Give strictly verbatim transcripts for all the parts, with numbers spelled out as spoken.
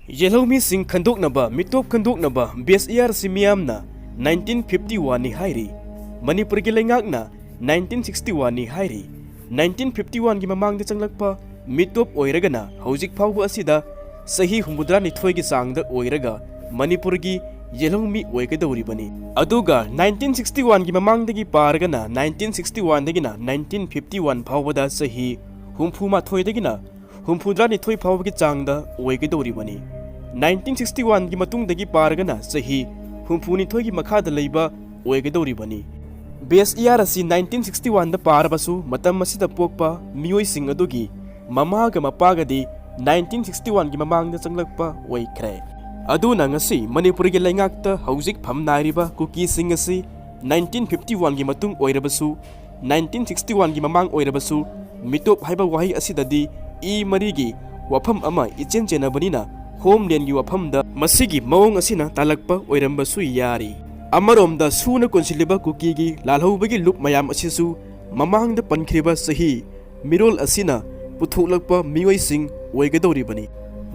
ꯌꯦꯜꯍꯧꯃꯤꯁꯤꯡ ꯈꯟꯗꯣꯛꯅꯕ, ꯃꯤꯇꯣꯞ ꯈꯟꯗꯣꯛꯅꯕ base year ꯑꯁꯤ ꯃꯤꯌꯥꯝꯅ nineteen fifty one ꯅꯤ ꯍꯥꯏꯔꯤ꯫ ꯃꯅꯤꯄꯨꯔꯒꯤ ꯂꯩꯉꯥꯛꯅ nineteen sixty one ꯅꯤ ꯍꯥꯏꯔꯤ꯫ Nineteen fifty one ꯒꯤ ꯃꯃꯥꯡꯗ ꯆꯪꯂꯛꯄ ꯃꯤꯇꯣꯞ ꯑꯣꯏꯔꯒꯅ ꯍꯧꯖꯤꯛ ꯐꯥꯎꯕ ꯑꯁꯤꯗ ꯆꯍꯤ ꯍꯨꯝꯐꯨꯇꯔꯥꯅꯤꯊꯣꯏꯒꯤ ꯆꯥꯡꯗ ꯑꯣꯏꯔꯒ ꯃꯅꯤꯄꯨꯔꯒꯤ ꯌꯦꯜꯍꯧꯃꯤ ꯑꯣꯏꯒꯗꯧꯔꯤꯕꯅꯤ꯫ ꯑꯗꯨꯒ nineteen sixty one ꯒꯤ ꯃꯃꯥꯡꯗꯒꯤ ꯄꯥꯔꯒꯅ nineteen sixty one ꯗꯒꯤꯅ nineteen fifty one ꯐꯥꯎꯕꯗ ꯆꯍꯤ ꯍꯨꯝꯐꯨ ꯃꯥꯊꯣꯏꯗꯒꯤꯅ ꯍꯨꯝꯐꯨꯇꯔꯥꯅꯤꯊꯣꯏ ꯐꯥꯎꯕꯒꯤ ꯆꯥꯡꯗ ꯑꯣꯏꯒꯗꯧꯔꯤꯕꯅꯤ꯫ Nineteen sixty one ꯒꯤ ꯃꯇꯨꯡꯗꯒꯤ ꯄꯥꯔꯒꯅ ꯆꯍꯤ ꯍꯨꯝꯐꯨꯅꯤꯊꯣꯏꯒꯤ ꯃꯈꯥꯗ ꯂꯩꯕ ꯑꯣꯏꯒꯗꯧꯔꯤꯕꯅꯤ꯫ Base year ꯑꯁꯤ nineteen sixty one ꯗ ꯄꯥꯔꯕꯁꯨ ꯃꯇꯝ ꯑꯁꯤꯗ ꯄꯣꯛꯄ ꯃꯤꯑꯣꯏꯁꯤꯡ ꯑꯗꯨꯒꯤ ꯃꯃꯥꯒ ꯃꯄꯥꯒꯗꯤ nineteen sixty one ꯒꯤ ꯃꯃꯥꯡꯗ ꯆꯪꯂꯛꯄ ꯑꯣꯏꯈ꯭ꯔꯦ꯫ ꯑꯗꯨꯅ ꯉꯁꯤ ꯃꯅꯤꯄꯨꯔꯒꯤ ꯂꯩꯉꯥꯛꯇ ꯍꯧꯖꯤꯛ ꯐꯝꯅꯥꯏꯔꯤꯕ ꯀꯨꯀꯤꯁꯤꯡ ꯑꯁꯤ nineteen fifty one ꯒꯤ ꯃꯇꯨꯡ ꯑꯣꯏꯔꯕꯁꯨ, nineteen sixty one ꯒꯤ ꯃꯃꯥꯡ ꯑꯣꯏꯔꯕꯁꯨ, ꯃꯤꯇꯣꯞ ꯍꯥꯏꯕ ꯋꯥꯍꯩ ꯑꯁꯤꯗꯗꯤ ꯏ ꯃꯔꯤꯒꯤ ꯋꯥꯐꯝ ꯑꯃ ꯏꯆꯦꯟ ꯆꯦꯟꯅꯕꯅꯤꯅ ꯍꯣꯝꯂꯦꯟꯒꯤ ꯋꯥꯐꯝꯗ ꯃꯁꯤꯒꯤ ꯃꯑꯣꯡ ꯑꯁꯤꯅ ꯇꯥꯜꯂꯛꯄ ꯑꯣꯏꯔꯝꯕꯁꯨ ꯌꯥꯔꯤ꯫ ꯑꯃꯔꯣꯝꯗ ꯁꯨꯅ ꯀꯣꯟꯁꯤꯜꯂꯤꯕ ꯀꯨꯀꯤꯒꯤ ꯂꯥꯜꯍꯧꯕꯒꯤ ꯂꯨꯞ ꯃꯌꯥꯝ ꯑꯁꯤꯁꯨ ꯃꯃꯥꯡꯗ ꯄꯟꯈ꯭ꯔꯤꯕ ꯆꯍꯤ ꯃꯤꯔꯣꯜ ꯑꯁꯤꯅ ꯄꯨꯊꯣꯛꯂꯛꯄ ꯃꯤꯑꯣꯏꯁꯤꯡ ꯑꯣꯏꯒꯗꯧꯔꯤꯕꯅꯤ꯫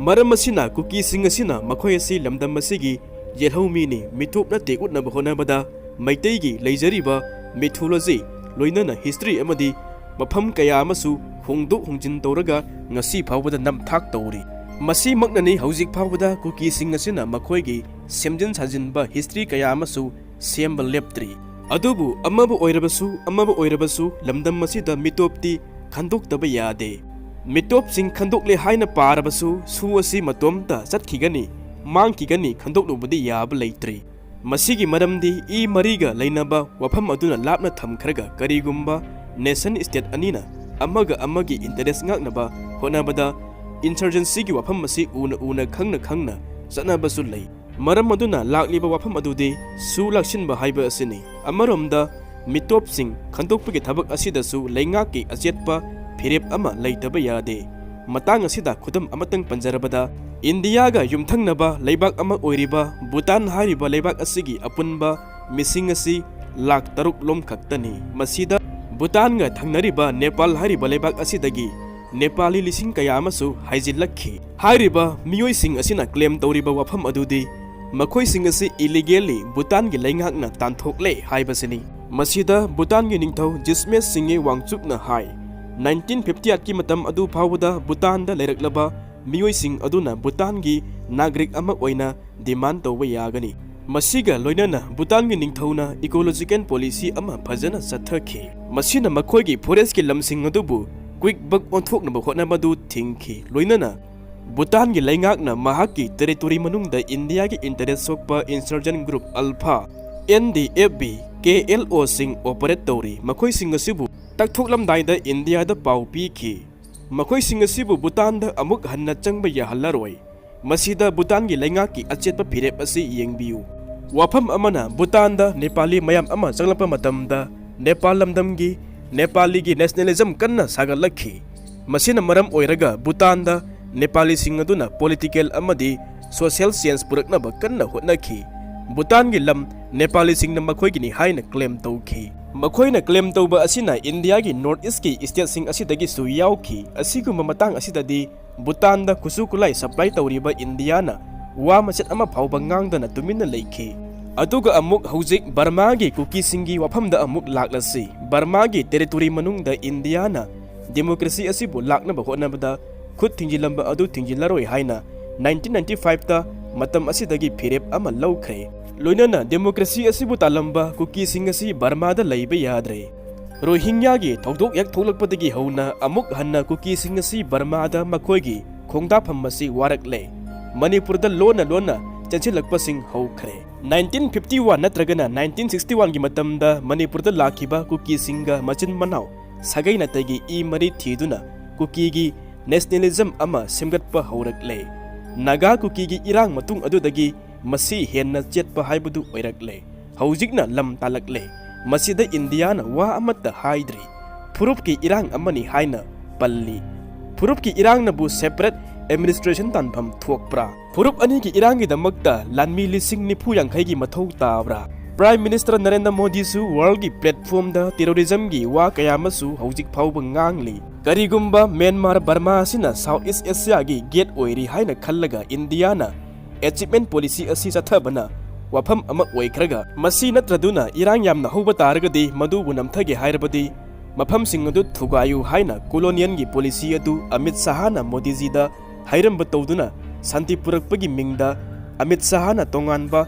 ꯃꯔꯝ ꯑꯁꯤꯅ ꯀꯨꯀꯤꯁꯤꯡ ꯑꯁꯤꯅ ꯃꯈꯣꯏ ꯑꯁꯤ ꯂꯝꯗꯝ ꯑꯁꯤꯒꯤ ꯌꯦꯜꯍꯧꯃꯤꯅꯤ, ꯃꯤꯇꯣꯞ ꯅꯠꯇꯦ ꯎꯠꯅꯕ ꯍꯣꯠꯅꯕꯗ ꯃꯩꯇꯩꯒꯤ ꯂꯩꯖꯔꯤꯕ mythology, ꯂꯣꯏꯅꯅ history ꯑꯃꯗꯤ ꯃꯐꯝ ꯀꯌꯥ ꯑꯃꯁꯨ ꯍꯣꯡꯗꯣꯛ ꯍꯣꯡꯖꯤꯟ ꯇꯧꯔꯒ ꯉꯁꯤ ꯐꯥꯎꯕꯗ ꯅꯝꯊꯥꯛ ꯇꯧꯔꯤ꯫ ꯃꯁꯤꯃꯛꯅꯅꯤ ꯍꯧꯖꯤꯛ ꯐꯥꯎꯕꯗ ꯀꯨꯀꯤꯁꯤꯡ ꯑꯁꯤꯅ ꯃꯈꯣꯏꯒꯤ ꯁꯦꯝꯖꯤꯟ ꯁꯥꯖꯤꯟꯕ history ꯀꯌꯥ ꯑꯃꯁꯨ ꯁꯦꯝꯕ ꯂꯦꯞꯇ꯭ꯔꯤ꯫ ꯑꯗꯨꯕꯨ ꯑꯃꯕꯨ ꯑꯣꯏꯔꯕꯁꯨ, ꯑꯃꯕꯨ ꯑꯣꯏꯔꯕꯁꯨ, ꯂꯝꯗꯝ ꯑꯁꯤꯗ ꯃꯤꯇꯣꯞꯇꯤ ꯈꯟꯗꯣꯛꯇꯕ ꯌꯥꯗꯦ꯫ ꯃꯤꯇꯣꯞꯁꯤꯡ ꯈꯟꯗꯣꯛꯂꯦ ꯍꯥꯏꯅ ꯄꯥꯔꯕꯁꯨ ꯁꯨ ꯑꯁꯤ ꯃꯇꯣꯝꯇ ꯆꯠꯈꯤꯒꯅꯤ, ꯃꯥꯡꯈꯤꯒꯅꯤ, ꯈꯟꯗꯣꯛꯂꯨꯕꯗꯤ ꯌꯥꯕ ꯂꯩꯇ꯭ꯔꯤ꯫ ꯃꯁꯤꯒꯤ ꯃꯔꯝꯗꯤ ꯏ ꯃꯔꯤꯒ ꯂꯩꯅꯕ ꯋꯥꯐꯝ ꯑꯗꯨꯅ ꯂꯥꯞꯅ ꯊꯝꯈ꯭ꯔꯒ, ꯀꯔꯤꯒꯨꯝꯕ nation state ꯑꯅꯤꯅ ꯑꯃꯒ ꯑꯃꯒꯤ interest ꯉꯥꯛꯅꯕ ꯍꯣꯠꯅꯕꯗ insurgencyꯒꯤ ꯋꯥꯐꯝ ꯑꯁꯤ ꯎꯅ ꯎꯅ ꯈꯪꯅ ꯈꯪꯅ ꯆꯠꯅꯕꯁꯨ ꯂꯩ꯫ ꯃꯔꯝ ꯑꯗꯨꯅ ꯂꯥꯛꯂꯤꯕ ꯋꯥꯐꯝ ꯑꯗꯨꯗꯤ ꯁꯨ ꯂꯥꯛꯁꯤꯟꯕ ꯍꯥꯏꯕ ꯑꯁꯤꯅꯤ꯫ ꯑꯃꯔꯣꯝꯗ ꯃꯤꯇꯣꯞꯁꯤꯡ ꯈꯟꯗꯣꯛꯄꯒꯤ ꯊꯕꯛ ꯑꯁꯤꯗꯁꯨ ꯂꯩꯉꯥꯛꯀꯤ ꯑꯆꯦꯠꯄ ꯐꯤꯔꯦꯞ ꯑꯃ ꯂꯩꯇꯕ ꯌꯥꯗꯦ꯫ ꯃꯇꯥꯡ ꯑꯁꯤꯗ ꯈꯨꯗꯝ ꯑꯃꯇꯪ ꯄꯟꯖꯔꯕꯗ, ꯏꯟꯗꯤꯌꯥꯒ ꯌꯨꯝꯊꯪꯅꯕ ꯂꯩꯕꯥꯛ ꯑꯃ ꯑꯣꯏꯔꯤꯕ ꯚꯨꯇꯥꯟ ꯍꯥꯏꯔꯤꯕ ꯂꯩꯕꯥꯛ ꯑꯁꯤꯒꯤ ꯑꯄꯨꯟꯕ ꯃꯤꯁꯤꯡ ꯑꯁꯤ ꯂꯥꯈ ꯇꯔꯨꯛ ꯂꯣꯝ ꯈꯛꯇꯅꯤ꯫ ꯃꯁꯤꯗ ꯚꯨꯇꯥꯟꯒ ꯊꯪꯅꯔꯤꯕ ꯅꯦꯄꯥꯜ ꯍꯥꯏꯔꯤꯕ ꯂꯩꯕꯥꯛ ꯑꯁꯤꯗꯒꯤ ꯅꯦꯄꯥꯂꯤ ꯂꯤꯁꯤꯡ ꯀꯌꯥ ꯑꯃꯁꯨ ꯍꯥꯏꯖꯤꯜꯂꯛꯈꯤ꯫ ꯍꯥꯏꯔꯤꯕ ꯃꯤꯑꯣꯏꯁꯤꯡ ꯑꯁꯤꯅ claim ꯇꯧꯔꯤꯕ ꯋꯥꯐꯝ ꯑꯗꯨꯗꯤ ꯃꯈꯣꯏꯁꯤꯡ ꯑꯁꯤ illegally ꯚꯨꯇꯥꯟꯒꯤ ꯂꯩꯉꯥꯛꯅ ꯇꯥꯟꯊꯣꯛꯂꯦ ꯍꯥꯏꯕꯁꯤꯅꯤ꯫ ꯃꯁꯤꯗ ꯚꯨꯇꯥꯟꯒꯤ ꯅꯤꯡꯊꯧ ꯖꯤꯁꯃꯦ ꯁꯤꯡꯉꯦ ꯋꯥꯡꯆꯨꯛꯅ ꯍꯥꯏ, nineteen fifty eight ꯀꯤ ꯃꯇꯝ ꯑꯗꯨ ꯐꯥꯎꯕꯗ ꯚꯨꯇꯥꯟꯗ ꯂꯩꯔꯛꯂꯕ ꯃꯤꯑꯣꯏꯁꯤꯡ ꯑꯗꯨꯅ ꯚꯨꯇꯥꯟꯒꯤ ꯅꯥꯒꯔꯤꯛ ꯑꯃ ꯑꯣꯏꯅ demand ꯇꯧꯕ ꯌꯥꯒꯅꯤ꯫ ꯃꯁꯤꯒ ꯂꯣꯏꯅꯅ ꯚꯨꯇꯥꯟꯒꯤ ꯅꯤꯡꯊꯧꯅ ecological policy ꯑꯃ ꯐꯖꯅ ꯆꯠꯊꯈꯤ꯫ ꯃꯁꯤꯅ ꯃꯈꯣꯏꯒꯤ forest ꯀꯤ ꯂꯝꯁꯤꯡ ꯑꯗꯨꯕꯨ quick buck ꯑꯣꯟꯊꯣꯛꯅꯕ ꯍꯣꯠꯅꯕꯗꯨ ꯊꯤꯡꯈꯤ꯫ ꯂꯣꯏꯅꯅ ꯚꯨꯇꯥꯟꯒꯤ ꯂꯩꯉꯥꯛꯅ ꯃꯍꯥꯛꯀꯤ territory ꯃꯅꯨꯡꯗ ꯏꯟꯗꯤꯌꯥꯒꯤ interest ꯁꯣꯛꯄ insurgent group ULFA, N D F B, K L O ꯁꯤꯡ operate ꯇꯧꯔꯤ꯫ ꯃꯈꯣꯏꯁꯤꯡ ꯑꯁꯤꯕꯨ ꯇꯛꯊꯣꯛꯂꯝꯗꯥꯏꯗ ꯏꯟꯗꯤꯌꯥꯗ ꯄꯥꯎ ꯄꯤꯈꯤ꯫ ꯃꯈꯣꯏꯁꯤꯡ ꯑꯁꯤꯕꯨ ꯚꯨꯇꯥꯟꯗ ꯑꯃꯨꯛ ꯍꯟꯅ ꯆꯪꯕ ꯌꯥꯍꯜꯂꯔꯣꯏ꯫ ꯃꯁꯤꯗ ꯚꯨꯇꯥꯟꯒꯤ ꯂꯩꯉꯥꯛꯀꯤ ꯑꯆꯦꯠꯄ ꯐꯤꯔꯦꯞ ꯑꯁꯤ ꯌꯦꯡꯕꯤꯌꯨ꯫ ꯋꯥꯐꯝ ꯑꯃꯅ, ꯚꯨꯇꯥꯟꯗ ꯅꯦꯄꯥꯂꯤ ꯃꯌꯥꯝ ꯑꯃ ꯆꯪꯂꯛꯄ ꯃꯇꯝꯗ ꯅꯦꯄꯥꯜ ꯂꯝꯗꯝꯒꯤ ꯅꯦꯄꯥꯂꯤꯒꯤ nationalism ꯀꯟꯅ ꯁꯥꯒꯠꯂꯛꯈꯤ꯫ ꯃꯁꯤꯅ ꯃꯔꯝ ꯑꯣꯏꯔꯒ ꯚꯨꯇꯥꯟꯗ ꯅꯦꯄꯥꯂꯤꯁꯤꯡ ꯑꯗꯨꯅ political ꯑꯃꯗꯤ social change ꯄꯨꯔꯛꯅꯕ ꯀꯟꯅ ꯍꯣꯠꯅꯈꯤ꯫ ꯚꯨꯇꯥꯟꯒꯤ ꯂꯝ ꯅꯦꯄꯥꯂꯤꯁꯤꯡꯅ ꯃꯈꯣꯏꯒꯤꯅꯤ ꯍꯥꯏꯅ claim ꯇꯧꯈꯤ꯫ ꯃꯈꯣꯏꯅ claim ꯇꯧꯕ ꯑꯁꯤꯅ ꯏꯟꯗꯤꯌꯥꯒꯤ North East ꯀꯤ state ꯁꯤꯡ ꯑꯁꯤꯗꯒꯤꯁꯨ ꯌꯥꯎꯈꯤ꯫ ꯑꯁꯤꯒꯨꯝꯕ ꯃꯇꯥꯡ ꯑꯁꯤꯗꯗꯤ ꯚꯨꯇꯥꯟꯗ ꯈꯨꯠꯁꯨ ꯈꯨꯠꯂꯥꯏ supply ꯇꯧꯔꯤꯕ ꯏꯟꯗꯤꯌꯥꯅ ꯋꯥ ꯃꯆꯦꯠ ꯑꯃ ꯐꯥꯎꯕ ꯉꯥꯡꯗꯅ ꯇꯨꯃꯤꯟꯅ ꯂꯩꯈꯤ꯫ ꯑꯗꯨꯒ ꯑꯃꯨꯛ ꯍꯧꯖꯤꯛ ꯕꯔꯃꯥꯒꯤ ꯀꯨꯀꯤꯁꯤꯡꯒꯤ ꯋꯥꯐꯝꯗ ꯑꯃꯨꯛ ꯂꯥꯛꯂꯁꯤ꯫ ꯕꯔꯃꯥꯒꯤ territory ꯃꯅꯨꯡꯗ ꯏꯟꯗꯤꯌꯥꯅ democracy ꯑꯁꯤꯕꯨ ꯂꯥꯛꯅꯕ ꯍꯣꯠꯅꯕꯗ ꯈꯨꯠ ꯊꯤꯡꯖꯤꯜꯂꯝꯕ ꯑꯗꯨ ꯊꯤꯡꯖꯤꯜꯂꯔꯣꯏ ꯍꯥꯏꯅ nineteen ninety five ꯇ ꯃꯇꯝ ꯑꯁꯤꯗꯒꯤ ꯐꯤꯔꯦꯞ ꯑꯃ ꯂꯧꯈ꯭ꯔꯦ꯫ ꯂꯣꯏꯅꯅ democracy ꯑꯁꯤꯕꯨ ꯇꯥꯜꯂꯝꯕ ꯀꯨꯀꯤꯁꯤꯡ ꯑꯁꯤ ꯕꯔꯃꯥꯗ ꯂꯩꯕ ꯌꯥꯗ꯭ꯔꯦ꯫ ꯔꯣꯍꯤꯡꯌꯥꯒꯤ ꯊꯧꯗꯣꯛ ꯍꯦꯛ ꯊꯣꯛꯂꯛꯄꯗꯒꯤ ꯍꯧꯅ ꯑꯃꯨꯛ ꯍꯟꯅ ꯀꯨꯀꯤꯁꯤꯡ ꯑꯁꯤ ꯕꯔꯃꯥꯗ ꯃꯈꯣꯏꯒꯤ ꯈꯣꯡꯗꯥꯐꯝ ꯑꯁꯤ ꯋꯥꯔꯛꯂꯦ꯫ ꯃꯅꯤꯄꯨꯔꯗ ꯂꯣꯟꯅ ꯂꯣꯟꯅ ꯆꯦꯟꯁꯤꯜꯂꯛꯄꯁꯤꯡ ꯍꯧꯈ꯭ꯔꯦ꯫ Nineteen fifty one ꯅꯠꯇ꯭ꯔꯒꯅ nineteen sixty one ꯒꯤ ꯃꯇꯝꯗ ꯃꯅꯤꯄꯨꯔꯗ ꯂꯥꯛꯈꯤꯕ ꯀꯨꯀꯤꯁꯤꯡꯒ ꯃꯆꯤꯟ ꯃꯅꯥꯎ ꯁꯥꯒꯩ ꯅꯥꯇꯩꯒꯤ ꯏ ꯃꯔꯤ ꯊꯤꯗꯨꯅ ꯀꯨꯀꯤꯒꯤ nationalism ꯑꯃ ꯁꯦꯝꯒꯠꯄ ꯍꯧꯔꯛꯂꯦ꯫ ꯅꯥꯒꯥ ꯀꯨꯀꯤꯒꯤ ꯏꯔꯥꯡ ꯃꯇꯨꯡ ꯑꯗꯨꯗꯒꯤ ꯃꯁꯤ ꯍꯦꯟꯅ ꯆꯦꯠꯄ ꯍꯥꯏꯕꯗꯨ ꯑꯣꯏꯔꯛꯂꯦ꯫ ꯍꯧꯖꯤꯛꯅ ꯂꯝ ꯇꯥꯜꯂꯛꯂꯦ꯫ ꯃꯁꯤꯗ ꯏꯟꯗꯤꯌꯥꯅ ꯋꯥ ꯑꯃꯠꯇ ꯍꯥꯏꯗ꯭ꯔꯤ꯫ ꯐꯨꯔꯨꯞꯀꯤ ꯏꯔꯥꯡ ꯑꯃꯅꯤ ꯍꯥꯏꯅ ꯄꯜꯂꯤ꯫ ꯐꯨꯔꯨꯞꯀꯤ ꯏꯔꯥꯡꯅꯕꯨ separate administration ꯇꯥꯟꯐꯝ ꯊꯣꯛꯄ꯭ꯔꯥ? ꯐꯨꯔꯨꯞ ꯑꯅꯤꯒꯤ ꯏꯔꯥꯡꯒꯤꯗꯃꯛꯇ ꯂꯥꯟꯃꯤ ꯂꯤꯁꯤꯡ ꯅꯤꯐꯨ ꯌꯥꯡꯈꯩꯒꯤ ꯃꯊꯧ ꯇꯥꯕ꯭ꯔꯥ? Prime Minister ꯅꯔꯦꯟꯗ꯭ꯔ ꯃꯣꯗꯤꯁꯨ world ꯒꯤ platform ꯗ terrorism ꯒꯤ ꯋꯥ ꯀꯌꯥ ꯑꯃꯁꯨ ꯍꯧꯖꯤꯛ ꯐꯥꯎꯕ ꯉꯥꯡꯂꯤ꯫ ꯀꯔꯤꯒꯨꯝꯕ ꯃ꯭ꯌꯥꯟꯃꯥꯔ ꯕꯔꯃꯥ ꯑꯁꯤꯅ South East Asiaꯒꯤ gate ꯑꯣꯏꯔꯤ ꯍꯥꯏꯅ ꯈꯜꯂꯒ ꯏꯟꯗꯤꯌꯥꯅ achievement policy ꯑꯁꯤ ꯆꯠꯊꯕꯅ ꯋꯥꯐꯝ ꯑꯃ ꯑꯣꯏꯈ꯭ꯔꯒ, ꯃꯁꯤ ꯅꯠꯇ꯭ꯔꯗꯨꯅ ꯏꯔꯥꯡ ꯌꯥꯝꯅ ꯍꯧꯕ ꯇꯥꯔꯒꯗꯤ ꯃꯗꯨꯕꯨ ꯅꯝꯊꯒꯦ ꯍꯥꯏꯔꯕꯗꯤ ꯃꯐꯝꯁꯤꯡ ꯑꯗꯨ ꯊꯨꯒꯥꯏꯌꯨ ꯍꯥꯏꯅ colonialꯒꯤ policy ꯑꯗꯨ ꯑꯃꯤꯠ ꯁꯍꯥꯅ ꯃꯣꯗꯤꯖꯤꯗ ꯍꯥꯏꯔꯝꯕ ꯇꯧꯗꯨꯅ ꯁꯥꯟꯇꯤ ꯄꯨꯔꯛꯄꯒꯤ ꯃꯤꯡꯗ ꯑꯃꯤꯠ ꯁꯍꯥꯅ ꯇꯣꯉꯥꯟꯕ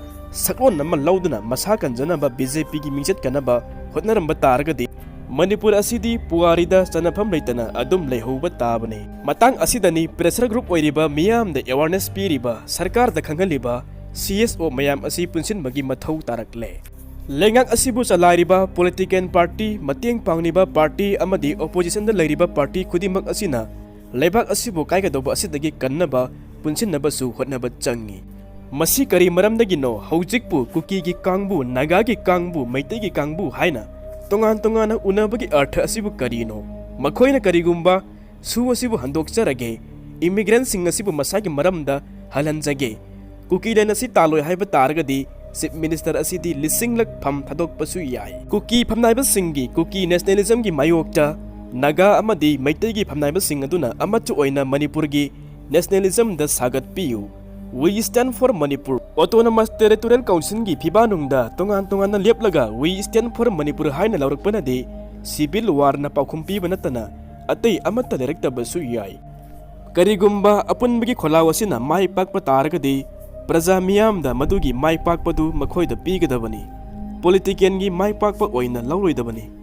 ꯁꯛꯂꯣꯟ ꯑꯃ ꯂꯧꯗꯨꯅ ꯃꯁꯥ ꯀꯟꯖꯅꯕ BJPꯒꯤ ꯃꯤꯡꯆꯠ ꯀꯟꯅꯕ ꯍꯣꯠꯅꯔꯝꯕ ꯇꯥꯔꯒꯗꯤ, ꯃꯅꯤꯄꯨꯔ ꯑꯁꯤꯗꯤ ꯄꯨꯋꯥꯔꯤꯗ ꯆꯟꯅꯐꯝ ꯂꯩꯇꯅ ꯑꯗꯨꯝ ꯂꯩꯍꯧꯕ ꯇꯥꯕꯅꯤ꯫ ꯃꯇꯥꯡ ꯑꯁꯤꯗꯅꯤ pressure group ꯑꯣꯏꯔꯤꯕ ꯃꯤꯌꯥꯝꯗ awareness ꯄꯤꯔꯤꯕ, ꯁꯔꯀꯥꯔꯗ ꯈꯪꯍꯜꯂꯤꯕ CSO ꯃꯌꯥꯝ ꯑꯁꯤ ꯄꯨꯟꯁꯤꯟꯕꯒꯤ ꯃꯊꯧ ꯇꯥꯔꯛꯂꯦ꯫ ꯂꯩꯉꯥꯛ ꯑꯁꯤꯕꯨ ꯆꯂꯥꯏꯔꯤꯕ political party, ꯃꯇꯦꯡ ꯄꯥꯡꯂꯤꯕ party ꯑꯃꯗꯤ oppositionꯗ ꯂꯩꯔꯤꯕ party ꯈꯨꯗꯤꯡꯃꯛ ꯑꯁꯤꯅ ꯂꯩꯕꯥꯛ ꯑꯁꯤꯕꯨ ꯀꯥꯏꯒꯗꯧꯕ ꯑꯁꯤꯗꯒꯤ ꯀꯟꯅꯕ ꯄꯨꯟꯁꯤꯟꯅꯕꯁꯨ ꯍꯣꯠꯅꯕ ꯆꯪꯏ꯫ ꯃꯁꯤ ꯀꯔꯤ ꯃꯔꯝꯗꯒꯤꯅꯣ ꯍꯧꯖꯤꯛꯄꯨ ꯀꯨꯀꯤꯒꯤ ꯀꯥꯡꯕꯨ, ꯅꯥꯒꯥꯒꯤ ꯀꯥꯡꯕꯨ, ꯃꯩꯇꯩꯒꯤ ꯀꯥꯡꯕꯨ ꯍꯥꯏꯅ ꯇꯣꯉꯥꯟ ꯇꯣꯉꯥꯟꯅ ꯎꯅꯕꯒꯤ ꯑꯔꯊ ꯑꯁꯤꯕꯨ ꯀꯔꯤꯅꯣ? ꯃꯈꯣꯏꯅ ꯀꯔꯤꯒꯨꯝꯕ ꯁꯨ ꯑꯁꯤꯕꯨ ꯍꯟꯗꯣꯛꯆꯔꯒꯦ, immigrantꯁꯤꯡ ꯑꯁꯤꯕꯨ ꯃꯁꯥꯒꯤ ꯃꯔꯝꯗ ꯍꯜꯍꯟꯖꯒꯦ, ꯀꯨꯀꯤꯂꯦꯟ ꯑꯁꯤ ꯇꯥꯜꯂꯣꯏ ꯍꯥꯏꯕ ꯇꯥꯔꯒꯗꯤ Chief Minister ꯑꯁꯤꯗꯤ ꯂꯤꯁꯤꯡꯂꯛ ꯐꯝ ꯊꯥꯗꯣꯛꯄꯁꯨ ꯌꯥꯏ꯫ ꯀꯨꯀꯤ ꯐꯝꯅꯥꯏꯕꯁꯤꯡꯒꯤ ꯀꯨꯀꯤ nationalismꯒꯤ ꯃꯥꯌꯣꯛꯇ ꯅꯥꯒꯥ ꯑꯃꯗꯤ ꯃꯩꯇꯩꯒꯤ ꯐꯝꯅꯥꯏꯕꯁꯤꯡ ꯑꯗꯨꯅ ꯑꯃꯠꯇ ꯑꯣꯏꯅ ꯃꯅꯤꯄꯨꯔꯒꯤ nationalismꯗ ꯁꯥꯒꯠꯄꯤꯌꯨ꯫ We stand for Manipur꯫ Autonomous Territorial Councilꯒꯤ ꯐꯤꯕꯥꯅꯨꯡꯗ ꯇꯣꯉꯥꯟ ꯇꯣꯉꯥꯟꯅ ꯂꯦꯞꯂꯒ We stand for Manipur ꯍꯥꯏꯅ ꯂꯥꯎꯔꯛꯄꯅꯗꯤ civil warꯅ ꯄꯥꯎꯈꯨꯝ ꯄꯤꯕ ꯅꯠꯇꯅ ꯑꯇꯩ ꯑꯃꯠꯇ ꯂꯩꯔꯛꯇꯕꯁꯨ ꯌꯥꯏ꯫ ꯀꯔꯤꯒꯨꯝꯕ ꯑꯄꯨꯟꯕꯒꯤ ꯈꯣꯜꯂꯥꯎ ꯑꯁꯤꯅ ꯃꯥꯏ ꯄꯥꯛꯄ ꯇꯥꯔꯒꯗꯤ ꯄ꯭ꯔꯖꯥ ꯃꯤꯌꯥꯝꯗ ꯃꯗꯨꯒꯤ ꯃꯥꯏ ꯄꯥꯛꯄꯗꯨ ꯃꯈꯣꯏꯗ ꯄꯤꯒꯗꯕꯅꯤ꯫ Politicalꯒꯤ ꯃꯥꯏ ꯄꯥꯛꯄ ꯑꯣꯏꯅ ꯂꯧꯔꯣꯏꯗꯕꯅꯤ꯫